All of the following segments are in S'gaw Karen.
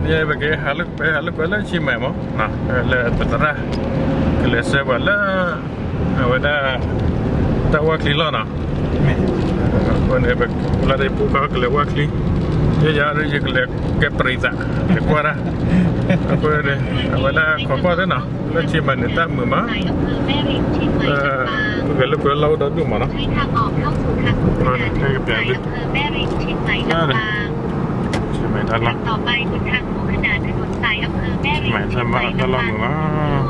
ပကဟးလၢကွဲးလၢဆံမဲာ်မး, လၢပသရၣ် ကလဲၤဆှၢပှၤလၢ အဝဲဒၣ် တၢ်ဝၢ်ချံလီၢ်နီၤ, အဃိန့ၣ် ပလၢတပူၤခါကလဲၤဝၢ်ချံ, ယဲယၤဒ်ယကလဲၤကဲပရံသး ယကွၢ်တၢ်, အဃိန့ၣ် အဝဲဒၣ်ခိးကွၢ်သ့နီၤ လၢဆံမဲာ်န့ၣ်တၢ်မုာ်မး, ပကလဲၤလၢကွဲးလီၢ်အိၣ်ဒီဒူၣ်မးနီၤ, ကပျးလၢ ဆံမဲာ်တၢ်လီၢ်, ဆံမဲာ်တၢ်လီၢ်မုာ်မး,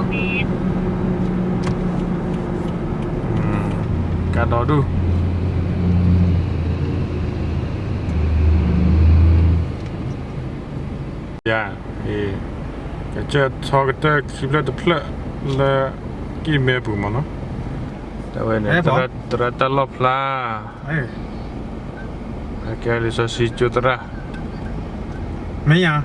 ကါဒီဒူၣ် ယၤ, ကစၢၢ်ထီကတၢၢ်ခံဖျၢၣ်တဖျၢၣ်လၢ ကံၢ်မဲပူၤမးနီၤ, တၢ်ဝဲန့ၣ် သရၣ်တၢ်လီၢ်ဖျါ, ကဲလံာ်စီဆှံကၠိသရၣ်, မ့ၢ်ယၤ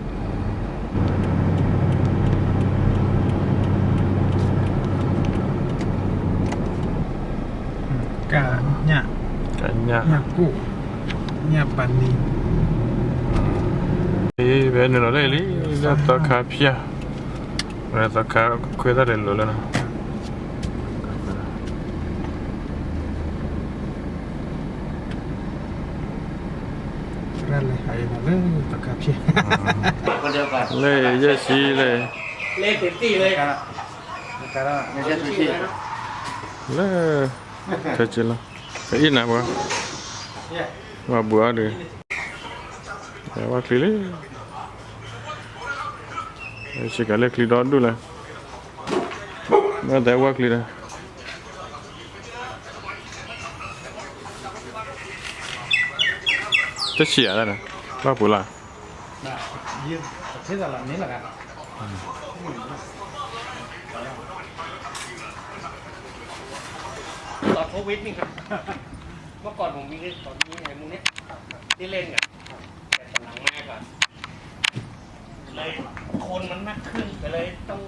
ကညၣ်, ကညၣ်, ညၣ်ကိၣ်, ညၣ်ပနံၤ, အ့ ဖဲန့ၣ်လီၤလၢလံ လၢသီခါဖၠၣ်, သီခါခွဲးတၢ်လဲၤလိၤလၢနီၤ, လၢယဲၢ်ဆံလၢ လၢ ထဲက့ၤလီၤ အံၤနၤပှၤ ဝဲဘူးအီၤဒီး ဝဲချံလံ စ့ၢ်ကီးလၢချံဒီဒူၣ်လၢ မ့ၢ်တဲဝဲချံဒီး တဆံးဧါ ဘၣ်ပူၤလီၤ เมื่อก่อนผมมี ผมมีไอ้พวกเนี้ย ที่เล่นกัน แต่ตอนหลังมาก่อน เลย คนมันมากขึ้น ก็เลยต้อง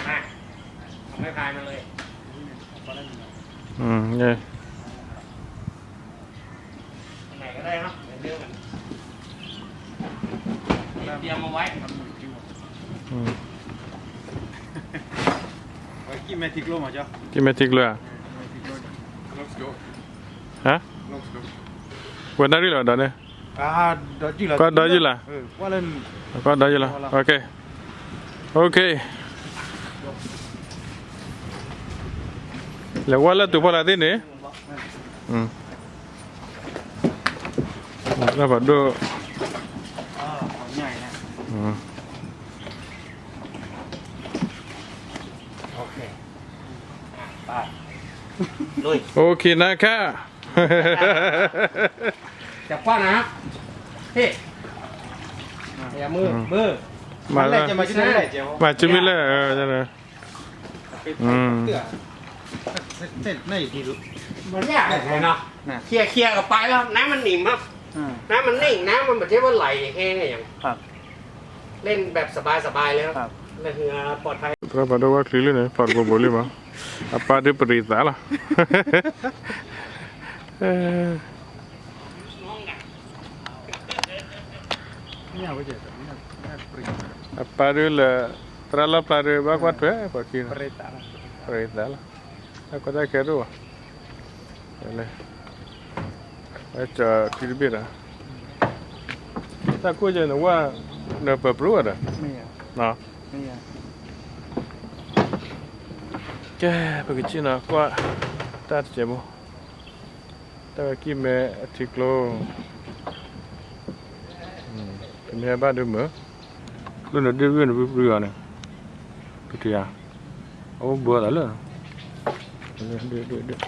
มา เอาไม้พายมาเลย อืม เนี่ย อันไหนก็ได้เนาะ เหมือนเดิมอะ เตรียมเอาไว้ อืม ကံၢ်မဲထံကျိမး ကံၢ်မဲထံကျိဧါ ဟါ ဝဲနၣ်ရံၣ်လီၤဒီးန့ၣ် ကွၢ်ဒီးယုၢ်လၢ ကွၢ်ဒီးယုၢ်လၢ OK OK လဲၤဝဲလၢတူၢ်ဖီလာ်သ့ၣ်န့ၣ် လၢပှၤဒိၣ် OK นะคะ จับกว้างนะ เฮ้ย อย่ามือ มือ มาจุ่มนี่เลย เออ นั่นแหละ อืม มันยากเลยเนาะ เคลียร์เคลียร์กับไปแล้ว น้ำมันนิ่งครับ น้ำมันนิ่ง น้ำมันไม่ใช่ว่าไหลแห้งอย่าง เล่นแบบสบายๆเลยครับ ครับ เล่นเรือปลอดภัย သရၣ်ပှၤဒိၣ်ဝၢ်ချံလံန့ၣ် ပှၤတဘိဘိလံမး အပၢ်ဒုးပရံးသးလီၤ အပၢ်ဒုးလၢ သရၣ်လီၢ်ဖျါဒုး ဘၣ်ကွၢ်ထွဲပှၤခံန့ၣ် ပရံးသးလီၤ အကွၢ်တၢ်ခဲဒိၣ်ဘၣ် ဝဲကၠီၤခံတဘ့ၣ်ဒီး တၢ်ကိၢ်ယဲၢ်နဝဲ နပၢၤပြူအဒီး ကဲ ပကစံၣ်နီၤ ကွၢ် တၢ်တစဲးဖိ တၢ်ဝဲကံၢ်မဲအထံကျိ ကမ့ၢ်ဘၣ်ဒုးမုာ် လၢနဒုးဝံၣ်နဘုပှံၤအီၤန့ၣ် ပထံၣ်ဧါ အအိၣ်ဘၢသးလၢ ဒုး ဒုး ဒုး ယုၢ်လၢ တ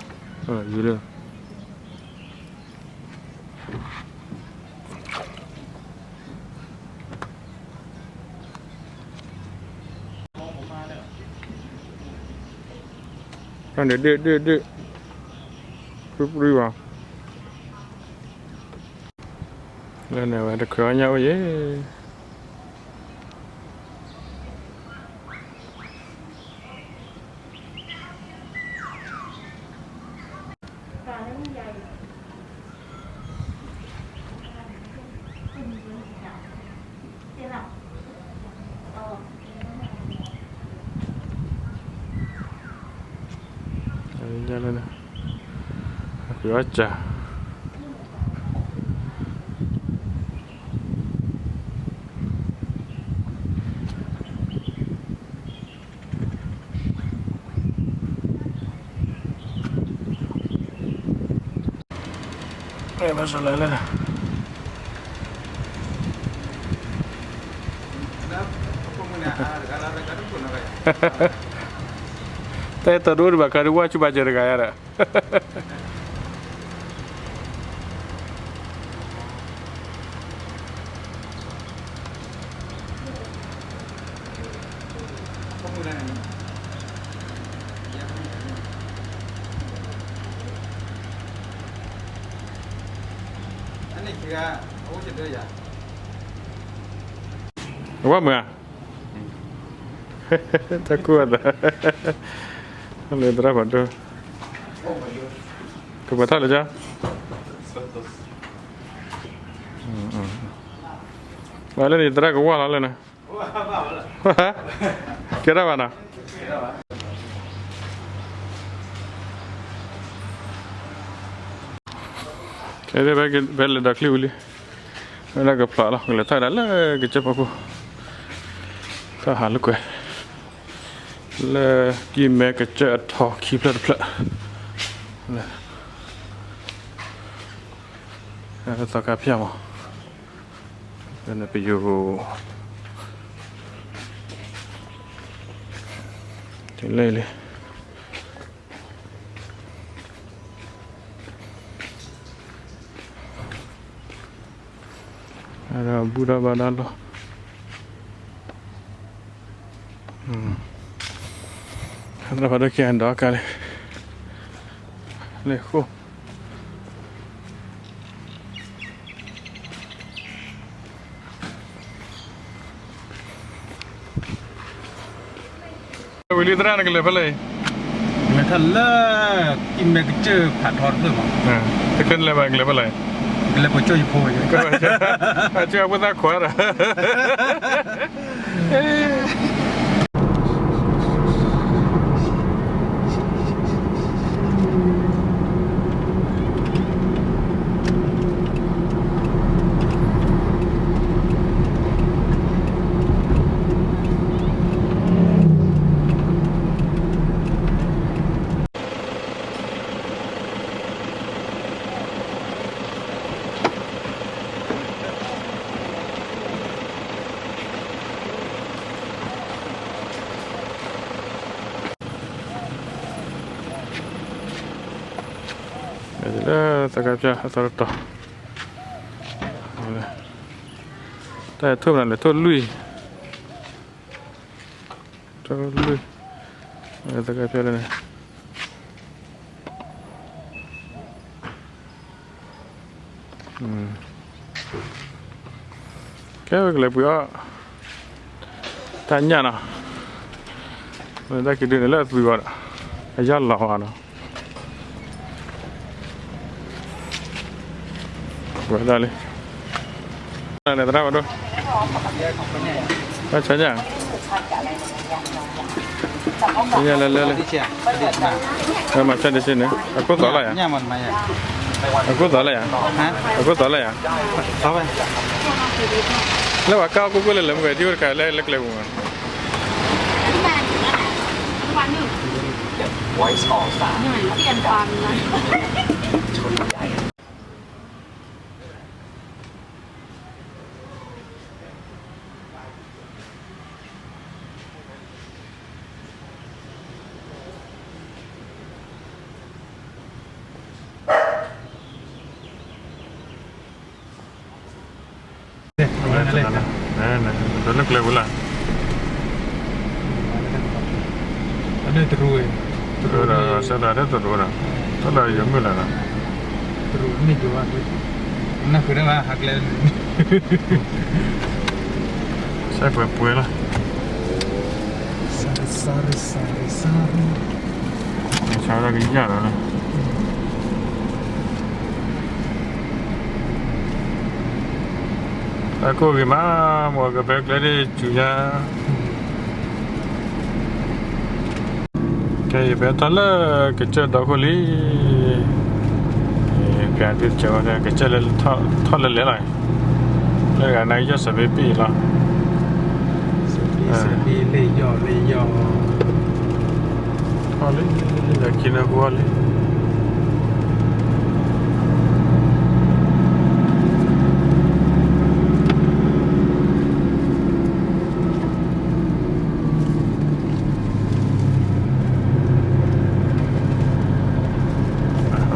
ၢ်န့ၣ်ဒုး ဒုး ဒုး ပှံၤပှံၤဘၣ် လၢန့ၣ်ဝဲတခွဲးအီၣ်ညၣ်အိၣ်ယဲၢ် ပှံၤပှံၤဘၣ် လၢ, ကွံာ်အီၣ်ကၢ် ဘၣ်ဆၣ်လၢ, တၢ်အဲၣ်တီဒိၣ်ဒံးဘၣ် ခါဒုးဝၢ်ဆူၣ်ဘၣ်စၢၤတဂၤယၤဒီး အဝဲမုာ်ဧါ, တၢ်ကူၣ်အသး, လဲၤသရၣ်ဖးဒိၣ်, ကပှဲၤထီၣ်လၢကၠီ, ဘၣ်လၢန့ၣ် သရၣ်ကဝၢ်လီၤလၢန့ၣ်, ကဲထီၣ်ဘၣ်နီၤ, ကဲဖဲလဲၤဒီးချံဝံၤလံ, ဝဲဒၣ်ကဖျိးလီၤ ကလဲၤထီၣ်ဒၣ်လၢကစၢၢ်ဖီခိၣ်, ထီၣ်ဟးလိာ်ကွဲ လၢကံၢ်မဲကစၢၢ်အထီ ခံဖျၢၣ်တဖျၢၣ်, လၢသီခါဖၠၣ်မး, ပယိၤ, တုၤလၢလံ ဒီးဘူၣ်ဒီးဘါဒီးလီၤ, သရၣ်ဖးဒိၣ်ကဲဒီးကါလံ, လဲၤဃိ ဝံၤလံသရၣ် နကလဲၤဖဲလဲၣ်အံၤ, လဲၤထီၣ်လၢ ကံၢ်မဲကစၢၢ်ဖးထီတဖျၢၣ်မး, တကလဲၤဘၣ် နကလဲၤဖဲလဲၣ်, ကလဲၤပှၤကၠိယဖိ, ကၠိဖိသၣ်ခွါဒီး လၢသကဖၠၣ်အသီတတီၤ, တၢ်ထိၣ်မနုၤလဲၣ် ထိၣ်လွံၢ်, ထိၣ်လွံၢ်, သကဖၠၣ်လၢန့ၣ် ကဲဝဲကလဲၤပှ့ၤအီၣ် တၢ်ညၣ်နီၤ, တၢ်ကဒုးန့ၣ်လၢအသွံၣ်ဝဲဒီး အယၢ်လီၤဝဲနီၤ, ဝဲဒၣ်လံ, လဲၤသရၣ်ဝဲဒိၣ်, ဘၣ်ဆၣ်ညၣ် ညၣ်လၢလၢလၢ, မၤဆၣ်ဒ့စ့န့ၣ် အခိၣ်သီလၢယၤ, အခိၣ်သီလၢယၤ, လၢပှၤကၢ်အီၣ်ကိၢ်ကိၢ်လၢလၢမ့ၢ်ဂ့ၤ ထံၣ်ဝဲတခါလၢလၢကျဲပူၤမး. Dole kle bula. Ane teru, teru da, sa da de teru da. Tala ya mula da. Teru ni jua. Na kira la hakle. Sa pue pue la. Sorry, sorry, sorry, sorry. Sa da ke ya da. အခိၣ်ဂ့ၤမး မ့ၢ်ကပဲကျဲဒ်စူညါ, ကဲ ယပထီၣ်လၢကစၢၢ်ဒီခိၣ်လံ, ပျးဒုးစၢၤဝဲကစၢၢ်လၢထီၣ်လၢလဲၤလီၤ, လၢဂၤနၤယီၢ်စၢၤဘ့ၣ်ဘ့ၣ်လီၤ, စၢၤဘ့ၣ်လၢယီၢ်လၢယီၢ်, ထီၣ်လံ, လၢခံနၢ်ဟူအီၤလံ.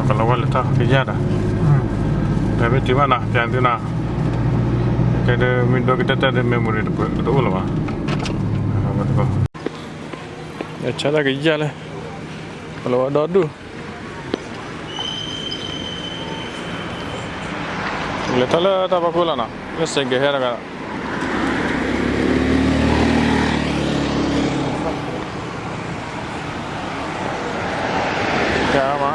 ကလီၤဝဲလဲၤထီၣ်ကယၢ်ဒီး, ပမ့ၢ်တုၤဘၣ်နီၤ ပျးသုနီၤ, ကဲဒ်မ့ၢ်ဒိကတၢၢ်တၢ်ဒ် memory တအိၣ်လၢၤဘၣ်, ဆါတၢ်ကယၢ်လၢ, ကလီၤဝဲဒီဒူၣ် လဲၤထီၣ်လၢတၢ်ဖီခိၣ်လီၤနီၤ, လၢစဲးကဲးဟဲတဂၤ, ကဲမး,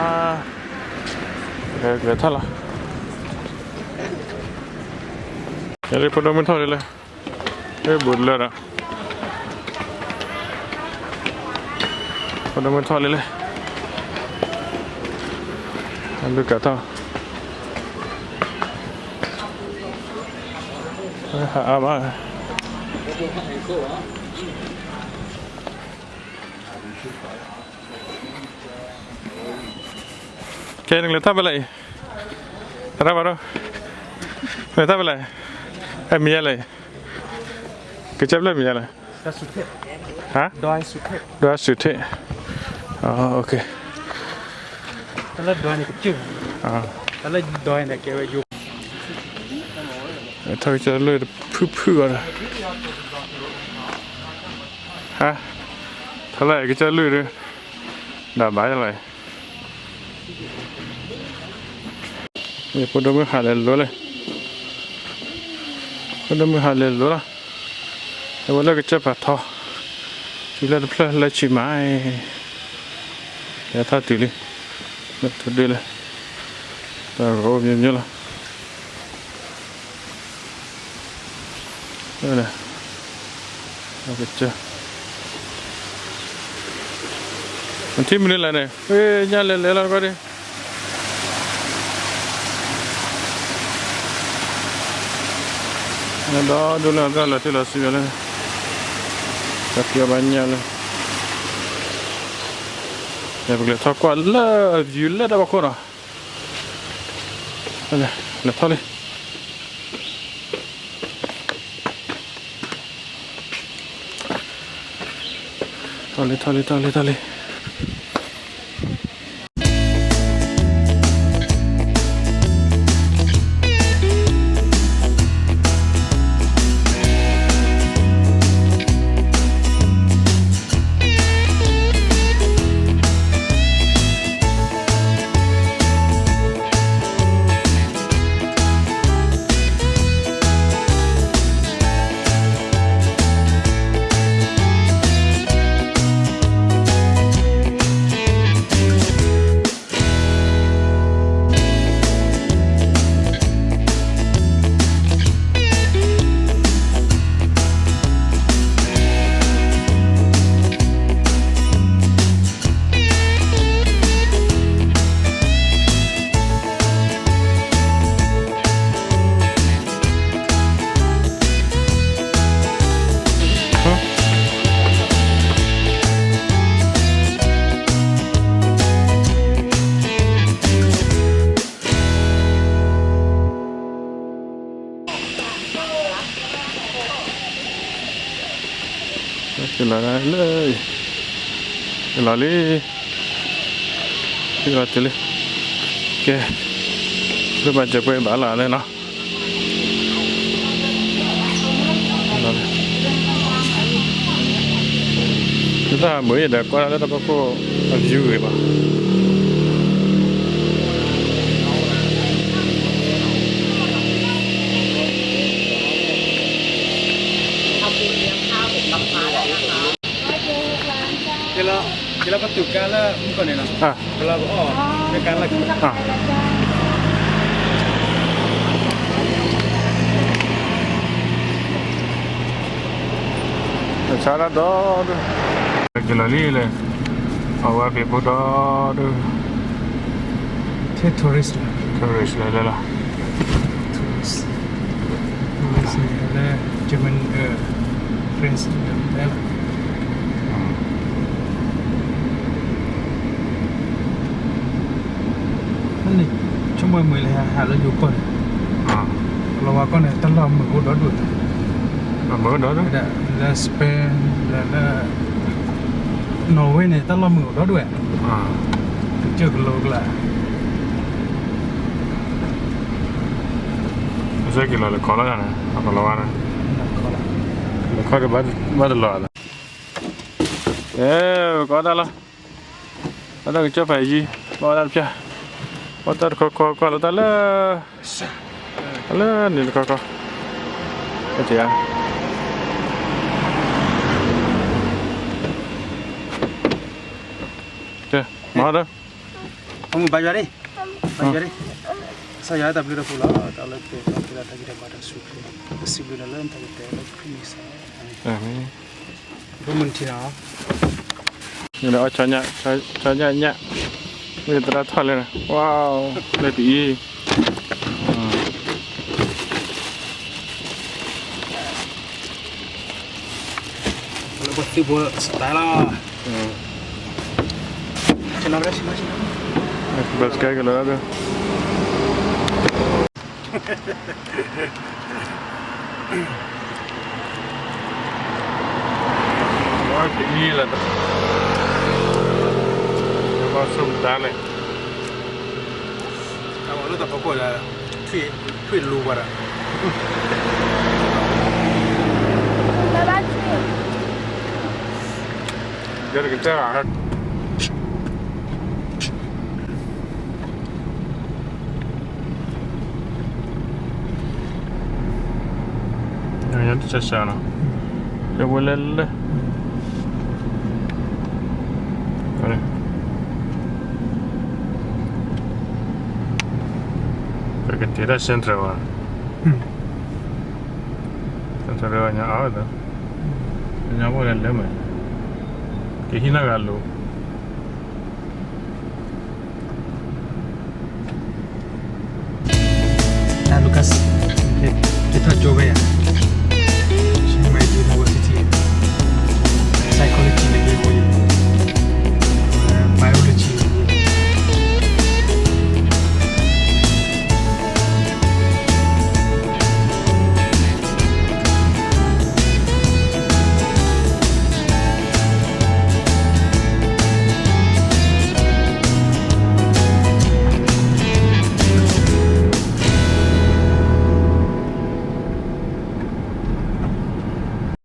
လဲၤထီၣ်လီၤ, ယဖိဒိၣ်မုၣ်ထီၣ်လံလၢ, လၢဘူးလၢဒီး, ဖိဒိၣ်မုၣ်ထီၣ်လံလၢ, အဒုးကးထီၣ် ဟးအါမး, ကဲ နလဲၤထီၣ်ဖဲလဲၣ်အံၤ, သရၣ်ဘၣ်ဒိၣ်, နလဲၤထီၣ်ဖဲလဲၣ်, အဲ မံၤယါလဲၣ်အံၤ, ကစၢၢ်ဖျၢၣ်မံၤယါလဲၣ်, ဟါ, ဒွးစူၤထ့ၣ်, တၢ်လၢဒွးန့ၣ်ကစၢၢ်, တၢ်လၢဒွးန့ၣ်ကဲဝဲယိ, ထီၣ်ကစၢၢ်လွံၢ်တဖုၣ်ဖုၣ်အီၤဒီး, ဟါ, ထီၣ်လၢကစၢၢ်လွံၢ်ဒီး, ဒၣ်ဘၣ်ယလီၤ, ဖိဒိၣ်မုၣ်ဟးလဲၤလိၤလံ, ဖိဒိၣ်မုၣ်ဟးလဲၤလိၤလီၤ, အဝဲလၢကစၢၢ်ဖးထီ, တုၤလၢတဖျၢၣ်လၢဆံးမး, ကဲထီၣ်တုၤလံ, လၢထူဒုလံ, တၢ်ဂီၤအိၣ်မျိုးမျိုးလီၤ, ကစၢၢ်, မထံမနုၤလဲၣ်န့ၣ် ညၣ်လဲၤလဲၤလီၤတခီဒံး, ဒီဒူလၢအလီၤတံၢ်လီၤဆံးလၢ, တၢ်ဖံးအီၣ်ဘၣ်ညၣ်လၢ, ပကလဲၤထီၣ်ကွၢ်လၢ view လၢတၢ်ဖီခိၣ်နီၤ, လဲၤထီၣ်လံ ထီၣ်လံ ထီၣ်လံ ထီၣ်လံ ထီၣ်လံ ထီၣ်လံ.လီၤလံ, လီၤလံ, လီၤတုၤလံ, ကဲ, လၢဘၣ်စၢၤပှဲၤဘၣ်လီၤန့ၣ်နီၤ. လၢတၢ်မုာ်အံၤဒီးကွၢ်လၢတၢ်ဖီခိၣ်အ view ဂ့ၤဘၣ်. ကဲလီၤ, ကဲလီၤ ပတုာ်ကါလၢမုၢ်ကီၢ်န့ၣ်လီၤ. ကလီၤပအီၣ်, ကလီၤ, ဆါတၢ်ဒီး, ကလီၤလံလဲၣ်, အဝဲဖံးဖိဒီဒူၣ်, ထဲ tourist လီၤ, tourist လၢလၢလီၤ, tourist လၢ German, France တဲလီၤ. န့ၣ် ဆိကမိၣ်မ့ၢ်လၢဟးလၢယိၤကီၢ်န့ၣ်, ကလီၤဝါကီၢ်န့ၣ် တၢ်လီၢ်မုာ်အိၣ်ဒီဒူၣ်, လၢ Spain လၢ လၢ Norway န့ၣ် တၢ်လီၢ်မုာ်အိၣ်ဒီဒူၣ်, ကစၢၢ်ကလိကျါ, ကစၢၢ်က့ၤလီၤလၢခီလီၤန့ၣ် အကလီၤဝါန့ၣ်, လၢခီကဘၣ်တလီၤလီၤ, အဲ ကီတၢ်လီၤ, ဘၣ်တၢ်ကစၢၢ်ဖးယံၤ, ဘၣ်တၢ်တဖျၢၣ်, ဘၣ်တၢ်တခီခီကွၢ်လီၤတၢ်လၢ, လၢန့ၣ်တခီခီ, ကဲ, ကဲ, မၤဒီး, ဘါယွၤ, ဘါယွၤ, ကစၢ်ယွၤတၢ်ဘျုးတၢ်ဖှိၣ်လီၤ, တၢ်လၢကဲထီၣ်ကဲထီၣ်တၢ်ဂံၢ်တၢ်ဘါတၢ်ဆူၣ်ချ့, ပစံးဘျုးနၤလၢနတၢ်ကတဲလၢခရံာ်မံၤစ့ၢ်, အၤမ့ၣ်, မုၢ်ထံနီၤ, နအီၣ်, ဆီညၣ်ညၣ်, မ့ၢ်သရၣ်ထီၣ်လဲၣ်, ဝါ, လၢတအံၤ, လၢပှၤသုးဖိ style လီၤ, ဆ့ၣ်နီၤ, ဘၣ်စကဲကလီၤဒီး အံၤလၢ, ဘၣ်ဆိကတၢၢ်န့ၣ်, အဝဲလၢတၢ်ဖီခိၣ်ဒီး, ထွံၣ်လူၤဝဲဒီး, ဘၣ်ဘၣ်ထွံၣ်, ယတကတဲလီၤ, တၢ်ဆါဆါနီၤ, ကဝဲလဲၤလဲၤ, ပကတ့ထီၣ် Central ဝဲ, Central ဝဲညါအါဝဲသၢ, ညါဝဲလဲၤလဲၤမး, ကဟံးနီၢ်ဂၤလိၤ တၢ် Lucas, ကဲထီၣ်ကၠိဝဲယၤ, Chiang Mai University, Psychology န့ၣ်